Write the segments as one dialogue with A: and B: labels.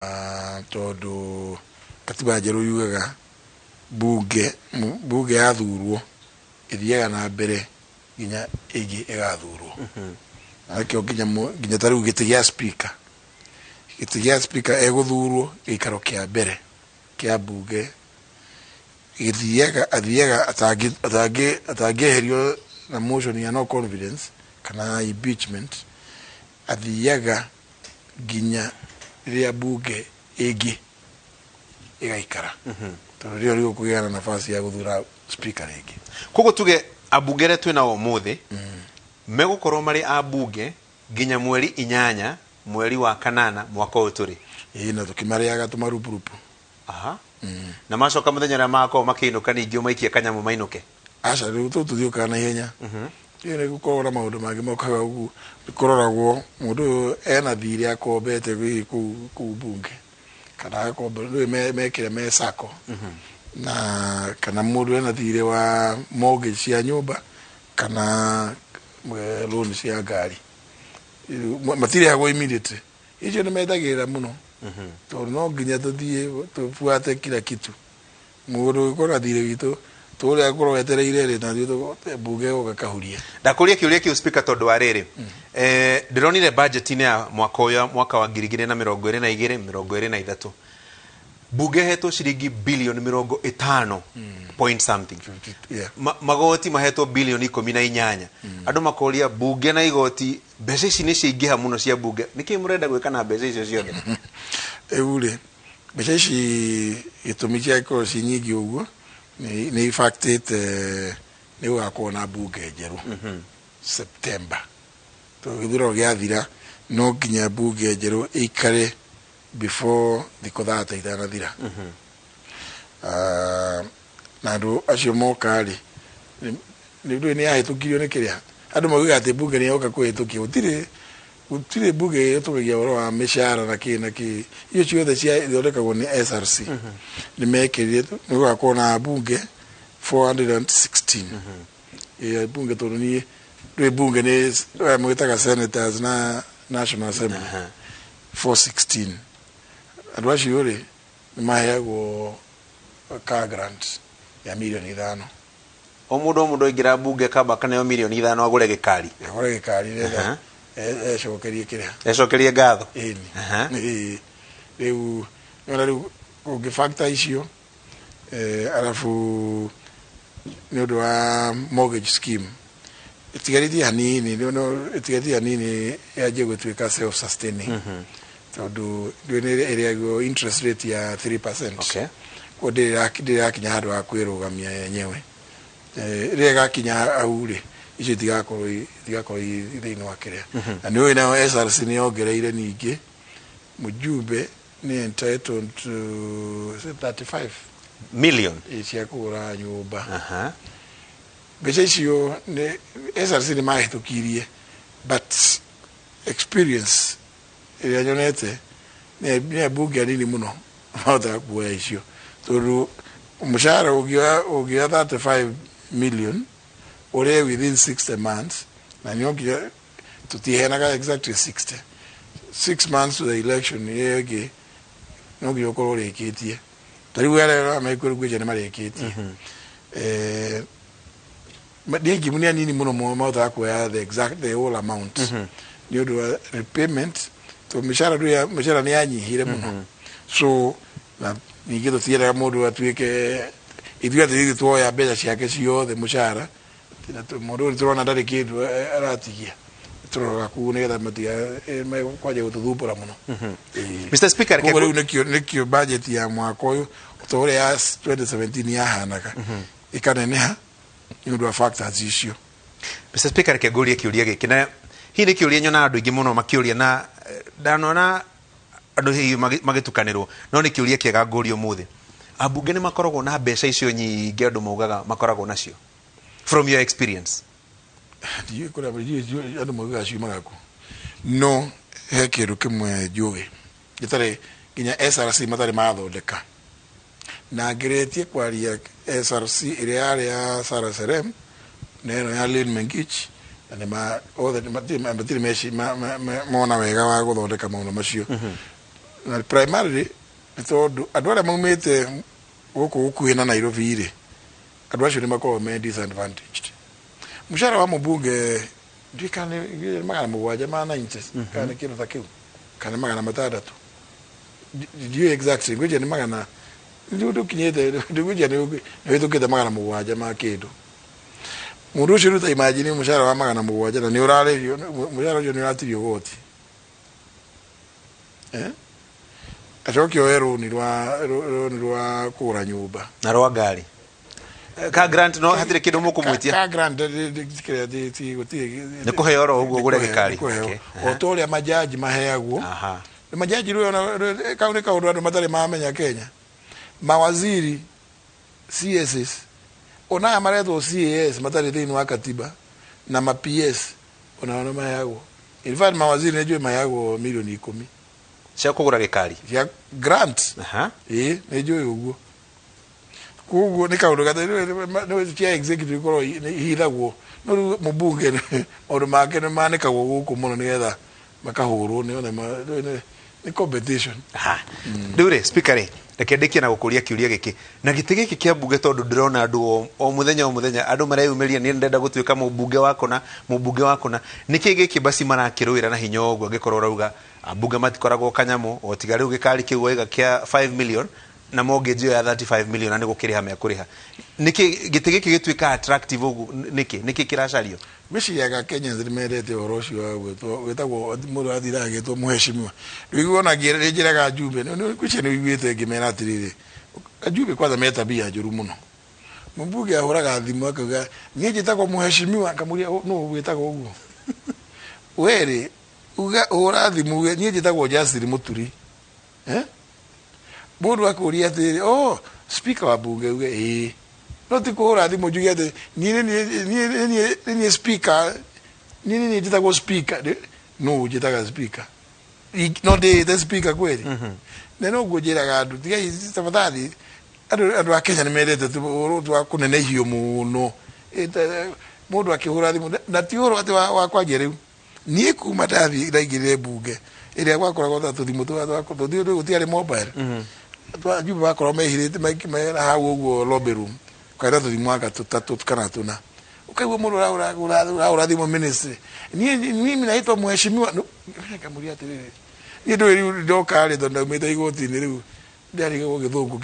A: Tondũ katiba njerũ yugaga bunge yathurwo ĩthiaga na mbere nginya ĩngĩ ĩgathurwo. Na nĩkĩo nginya ta rĩu gĩtĩ gĩa speaker, gĩtĩ gĩa speaker egũthurwo gĩikaro kĩa mbere kĩa bunge gĩthiaga, athiaga atangĩeherio na motion ya no confidence kana impeachment, athiaga nginya rĩrĩa bunge ĩngĩ ĩgaikara, tondũ rĩo rĩu kũgĩa na nafasi ya gũthura speaker rĩngĩ.
B: Koguo tuge ambunge arĩa twĩnao ũmũthĩ megũkorwo marĩ ambunge nginya mweri 8 mweri wa kanana mwaka ũyũ tũrĩ.
A: Ĩĩ, na tũkĩmarĩaga tũmarupurupu.
B: Aha. Na macoka mũthenya ũrĩa magakorwo makĩinũka, ningĩ ũmaikie kanyamũ mainũke?
A: Aca, rĩu tũtũ tũthiũkaga na ihenya. Ĩyo nĩ gũkoragwo na maũndũ mangĩ mokaga ũguo, kũroragwo mũndũ ũyũ ena thirĩ akombete hihi kũu bunge kana agakomba rĩu mekĩre me sacco, na kana mũndũ ena thirĩ wa mortgage cia nyũmba kana loan cia ngari. Rĩu, matirĩhagwo immediately, icio nĩ metagĩrĩra mũno tondũ no nginya tũthiĩ tũbuate kila kitu. Mũndũ ũgĩkorwo na thirĩ witũ tũrĩa akorwo wetereire rĩ, na ithuĩ bunge gũka kahuria.
B: Ndakũria kĩũria kĩu, Speaker, tondũ wa rĩrĩ, ndĩronire budget-inĩ ya mwaka ũyũ, mwaka wa 2022 23, bunge hetwo ciringi bilioni 50 point something. Magoti mahetwo bilioni 18. Andũ makoria, bunge na igoti, mbeca ici nĩ ciaingĩha mũno cia bunge, nĩkĩ mũrenda gwĩka na mbeca icio ciothe?
A: Rĩu rĩ, mbeca ici gĩtũmi cia ikorwo ci nyingĩ ũguo nĩ ibactĩte nĩ gũgakorwo na bunge njerũ September, tondũ gĩthurano gĩathira no nginya bunge njerũ ĩikare before thikũ 30 itanathira. Ah, na andũ acio moka rĩ, nĩ ndũĩ nĩ yahĩtũkirio nĩ kĩrĩa andũ maugaga atĩ bunge nĩ yoka kũhĩtũkia. Gũtirĩ bunge ĩhĩtũkagia ũhoro wa mĩcara na kĩ na kĩ, icio ciothe ithondekagwo nĩ SRC. Nĩ mekĩrire nĩ gũgakorwo na bunge 416. Ĩ bunge, tondũ niĩ ndũĩ bunge nĩ aya mwĩtaga senators na National Assembly 416. Andũ acio rĩ, nĩ maheagwo car grant ya mirioni 5.
B: O mũndũ aingĩra bunge kamba kaneo mirioni 5 agũre gĩkari?
A: Agũre gĩkari nĩgetha ecokerie kĩrĩa
B: ecokerie ngatho.
A: Ĩni. Ĩĩ. Rĩu nĩwona rĩu ũngĩ factor icio, arabu nĩ ũndũ wa mortgage scheme ĩtigarĩtie hanini, ĩtigarĩtie hanini yanjie gũtuĩka self sustaining, tondũ ndũĩ nĩ ĩrĩagwo interest rate ya 3%. Koguo ndĩrĩ ĩrakinya handũ ha kwĩrũgamia yenyewe. Rĩrĩa ĩgakinya hau rĩ, icio itigakorwo i thĩinĩ wa kĩrĩa. Na nĩ ũĩ nayo SRC nĩ yongereire ningĩ mũjumbe nĩ entitled to, is it 35
B: million
A: cia kũgũra nyũmba. Mbeca icio nĩ SRC nĩ mahĩtũkirie, but experience ĩrĩa nyonete nĩ ambunge anini mũno mahotaga kuoya icio, tondũ mũcara ũngĩoya 35 million ũrĩe within 60 months, na nĩ nginya tũtiheanaga exactly 60, 6 months to the election ĩyo ĩngĩ no nginya ũkorwo ũrĩkĩtie. Ta rĩu arĩa mekwĩrũgĩria nĩ marĩkĩtie. Nĩ aingĩ, nĩ anini mũno mahotaga kuoya the whole amount nĩ ũndũ wa repayment, tondũ mĩcara ndũrĩ mĩcara nĩ yanyihire mũno. So na ningĩ tũtiendaga mũndũ atuĩke ithuĩ atĩ ithuĩ tuoya mbeca ciake ciothe mũcara, na mũndũ ũyũ tũrona ndarĩ kĩndũ aratigia, tũroraga kuu nĩgetha matiga kwanjia gũtũthumbũra mũno. Ĩĩ.
B: Mr. Speaker,
A: Koguo rĩu nĩkĩo budget ya mwaka ũyũ ta ũrĩa ya 2017 yahanaga ĩkaneneha nĩ ũndũ wa factors icio.
B: Mr. Speaker, reke ngũrie kĩũria gĩkĩ, na hihi nĩ kĩũria nyonaga andũ aingĩ mũno makĩũria, na ndanona andũ hihi magĩtukanĩrwo, no nĩ kĩũria kĩega ngũria ũmũthĩ. Ambunge nĩ makoragwo na mbeca icio nyingĩ andũ maugaga makoragwo nacio, from your experience?
A: Ndiũĩ kũrĩa, ndiũĩ andũ maugaga ciumaga kũ, no he kĩndũ kĩmwe njũĩ gĩtarĩ nginya SRC matarĩ mathondeka, na ngeretie kwaria SRC ĩrĩa yarĩ ya Sarah Serem na ĩno ya Lynn Mengich, na nĩ ma othe matirĩ mona wega wa gũthondeka maũndũ macio. Na primarily nĩ tondũ andũ arĩa maumĩte gũkũ gũkuhĩ na Nairobi rĩ, andũ acio nĩ makoragwo me disadvantaged. Mũcara wa mũmbunge ndiũĩ kana nĩ 790 kana nĩ kĩndũ ta kĩu, kana nĩ 600, ndiũĩ exactly, ngwĩciria nĩ magana ndũkinyĩte, ngwĩciria nĩ ũhĩtũkĩte 700 ma kĩndũ. Mũndũ ũcio rĩu ta imagine mũcara wa 700 na nĩ ũrarĩhio, mũcara ũcio nĩ ũratirio goti, eh? Acoke oe rũni rwa kũgũra nyũmba
B: na rwa ngari ka grant, no hatirĩ kĩndũ mũkũmwĩtia.
A: Ka grant gũtirĩ.
B: Nĩ kũheo oro ũguo ũgũre gĩkari.
A: Nĩ kũheo. O ta ũrĩa majaji maheagwo. Nĩ majaji rĩu ona kau nĩ kaũndũ andũ matarĩ mamenya Kenya. Mawaziri, CSs, ona aya maretwo CAS matarĩ thĩinĩ wa katiba, na ma PS ona nĩ maheagwo. In fact, mawaziri nĩ njũĩ maheagwo milioni 10
B: cia kũgũra gĩkari.
A: Cia grant. Ĩĩ, nĩ njũĩ ũguo. Koguo nĩ kaũndũ gatarĩ cia executive ikorwo ihithagwo, no rĩu mũmbunge maũndũ make nĩ manĩkagwo gũkũ mũno nĩgetha makahũrwo nĩ one nĩ competition.
B: Rĩu rĩ, Speaker rĩ, reke ndĩkie na gũkũria kĩũria gĩkĩ na gĩtĩ gĩkĩ kĩa mbunge, tondũ ndĩrona andũ o mũthenya o mũthenya andũ mareyumĩria, niĩ ndĩrenda gũtuĩka mũmbunge wa kũna, mũmbunge wa kũna. Nĩkĩ gĩkĩ basi marakĩrũĩra na hinya ũguo, angĩkorwo ũrauga ambunge matikoragwo kanyamũ, o tiga rĩu gĩkari kĩu waiga kĩa 5 million na mortgage ĩyo ya 35 million na nĩ gũkĩrĩha mekũrĩha? Nĩkĩ gĩtĩ gĩkĩ gĩtuĩka attractive ũguo? Nĩkĩ kĩracario?
A: Gwĩciriaga Kenyans nĩ mendete ũhoro ũcio wa gwĩtwo gwĩtagwo, mũndũ athiraga agĩtwo mũheshimiwa. Rĩu ona nĩ njĩraga Njumbe, gwĩciria nĩ ũiguĩte ngĩmera atĩrĩrĩ, Njumbe kwanza me tabia njũru mũno. Mũmbunge ahũraga thimũ akauga, "Niĩ njĩtagwo mũheshimiwa." Ngamũria, "Nũ wĩtagwo ũguo werĩ?" Uga hũra thimũ uge, "Niĩ njĩtagwo Justin Mũturi." Eh? Mũndũ akũria atĩrĩrĩ, "Oh, Speaker wa bunge?" Uge, "Ĩĩ." No ti kũhũra thimũ njuge atĩ niĩ nĩ niĩ Speaker, niĩ nĩ niĩ njĩtagwo Speaker. Nũ njĩtaga Speaker? No ndĩĩte Speaker kweli? Na noguo njĩraga andũ, tigai tafadhali, andũ a Kenya nĩ mendete tu ũhoro tu wa kũnenehio mũno. Mũndũ akĩhũra thimũ na ti ũhoro atĩ wa kwanjia rĩu. Niĩ kuma ndathiĩ ndaingĩrire bunge ĩrĩa gwakoragwo ta tũthimũ tũthiũ, gũtiarĩ mobile. Njumbe makorwo mehithĩte mena hau ũguo lobby room, kaenda tũthimũ anga tũtatũ kana tũna, ũkaigua mũndũ ũrahũra thimũ ministry, "Niĩ mimi naitwa mheshimiwa." Ngamũria atĩrĩrĩ, niĩ ndũĩ rĩu ndoka rĩ, tondũ ndaumĩte igoti-inĩ, rĩu ndĩrarigagwo gĩthũngũ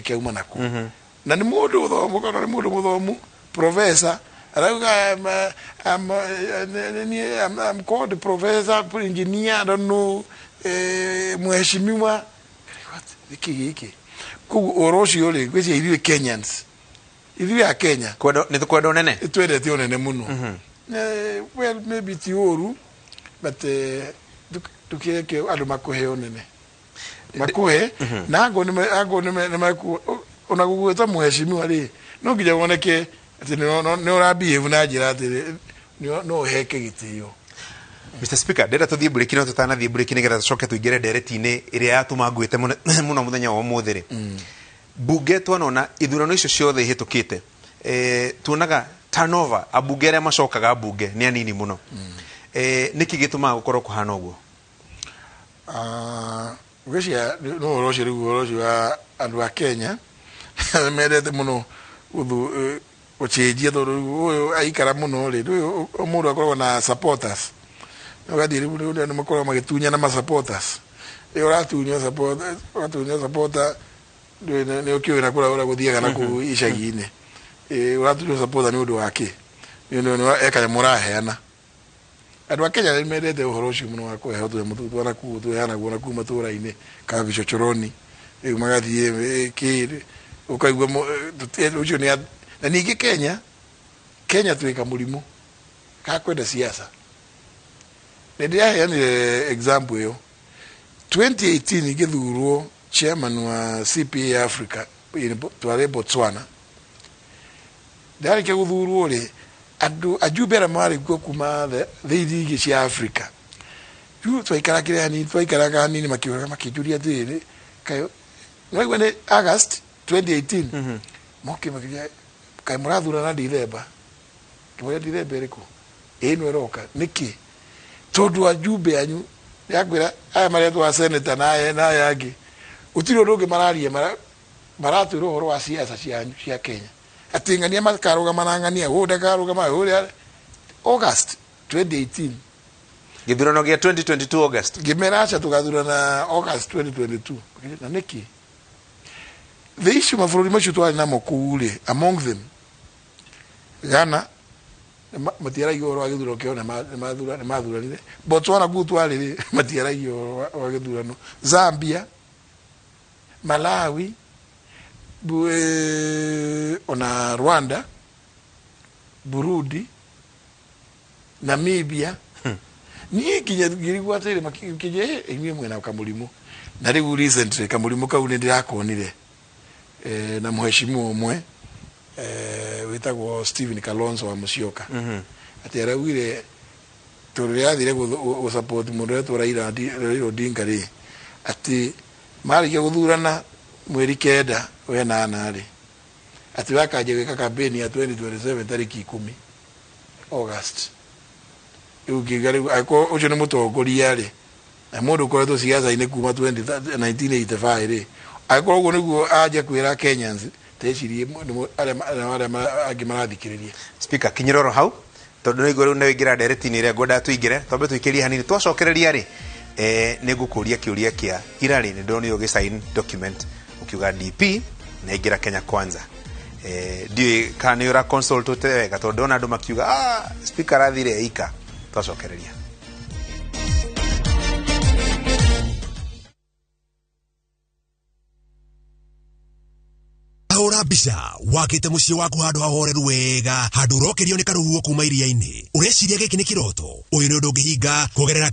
A: kĩauma nakũ, na nĩ mũndũ ũthomu kana nĩ mũndũ mũthomu, professor, arauga, I'm called professor, engineer, I don't know, mheshimiwa." What? Nĩkĩ gĩkĩ? Koguo ũhoro ũcio rĩ, ngwĩciria ithuĩ Kenyans, ithuĩ a Kenya
B: nĩ tũkwenda ũnene.
A: Twendete ũnene mũno. Well, maybe ti ũru, but ndũkĩreke andũ makũhe ũnene, makũhe na angorwo nĩ maku ona gũgwĩta mheshimiwa rĩ, no nginya woneke atĩ nĩ ũra behave na njĩra atĩ no ũheke gĩtĩo.
B: Mr. Speaker, ndĩrenda tũthiĩ mburĩki, no tũtanathiĩ mburĩki nĩgetha tũcoke tũingĩre ndereti-inĩ ĩrĩa yatũma ngwĩte mũno mũno mũthenya wa ũmũthĩ rĩ, bunge twanona ithurano icio ciothe ihĩtũkĩte, tuonaga turnover, ambunge arĩa macokaga bunge nĩ anini mũno. Nĩkĩ gĩtũmaga gũkorwo kũhana ũguo?
A: Ngwĩciria no ũhoro ũcio rĩu, ũhoro ũcio wa andũ a Kenya mendete mũno gũcenjia, tondũ rĩu ũyũ aikara mũno rĩ, rĩu mũndũ akoragwo na supporters, ũgathiĩ rĩu nĩ makoragwo magĩtunyana ma supporters. Rĩu ũratunywo supporter, ũgatunywo supporter, nĩ ũkĩũĩ na kũrĩa ũrĩa gũthiaga na kũu icagi-inĩ. Ũratunywo supporter nĩ ũndũ wa kĩ? Nĩ ũndũ nĩ eka mũraheana. Andũ a Kenya nĩ mendete ũhoro ũcio mũno wa kũheo tũnyamũ twa nakũu tũheanagwo nakũu matũũra-inĩ ka vichochoroni, rĩu magathiĩ kĩ ũkaigua ũcio nĩ na ningĩ Kenya twĩ kamũrimũ ka kwenda siasa. Nĩ ndĩraheanire example ĩyo 2018 ngĩthurwo chairman wa CPA Africa twarĩ Botswana. Ndarĩkia gũthurwo rĩ, andũ ajumbe arĩa marĩ kuo kuma thĩ iria ingĩ cia Africa, rĩu twaikara kĩrĩa hanini, twaikaraga hanini, makĩũraga makĩnjũria atĩrĩrĩ, kaĩ nĩwaigua nĩ August 2018, moke makĩnjũria, "Kaĩ mũrathurana Dithemba?" Ngĩmũria, "Dithemba ĩrĩkũ ĩno ĩroka?" "Nĩkĩ?" "Tondũ ajumbe anyu Ndĩrakwĩra aya maretwo senator na aya angĩ gũtirĩ ũndũ ũngĩ mararia, maratwĩra ũhoro wa siasa cianyu cia Kenya, atĩ ng'ania makarũgama na ng'ania ũyũ ndakarũgama ũrĩa August 2018
B: gĩthurano gĩa 2022 August.
A: Ngĩmera aca tũgathurana August 2022. Na nĩkĩ the issue mabũrũri macio twarĩ namo kũu rĩ, among them Ghana, matiaragia ũhoro wa gĩthurano kĩao, nĩ mathuranire. Botswana kũu twarĩ rĩ, matiaragia ũhoro wa gĩthurano. Zambia, Malawi, ona Rwanda, Burundi, Namibia. Niĩ nginya ngĩrigwo atĩrĩ, makĩnjĩra inyuĩ mwĩna kamũrimũ. Na rĩu recently kamũrimũ kau nĩ ndĩrakonire na mheshimiwa ũmwe wĩtagwo Stephen Kalonzo wa Musyoka, atĩ araugire tondũ rĩrathire gũ support mũndũ ũretwo Raila Odinga rĩ, atĩ marĩkia gũthurana mweri 9 wenana rĩ, atĩ wakanjia gwĩka campaign ya 2027 tarĩki 10 August. Rĩu ngiuga rĩu angĩkorwo ũcio nĩ mũtongoria rĩ, na mũndũ ũkoretwo siasa-inĩ kuma 20 1985 rĩ, angĩkorwo ũguo nĩguo anjia kwĩra Kenyans, tecirie arĩa angĩ marathikĩrĩria.
B: Speaker, kinyĩra oro hau tondũ nĩ rĩu nĩ waingĩra ndereti-inĩ ĩrĩa ngwendaga tũingĩre. Twambe tũikĩrie hanini, twacokereria rĩ, nĩ ngũkũria kĩũria kĩa ira rĩ, nĩ ndonire ũgĩsign document ũkiuga DP nĩ aingĩra Kenya Kwanza. Ndiũĩ kana nĩ ũra consult wega, tondũ ndona andũ makiuga, ah, speaker arathire ika. Twacokereria.
C: Hũra mbica wakĩte mũciĩ waku handũ hahoreru wega, handũ ũrokerio nĩ karũhuho kuma iria-inĩ. Ũreciria gĩkĩ nĩ kĩroto? Ũyũ nĩ ũndũ ũngĩhinga kũgerera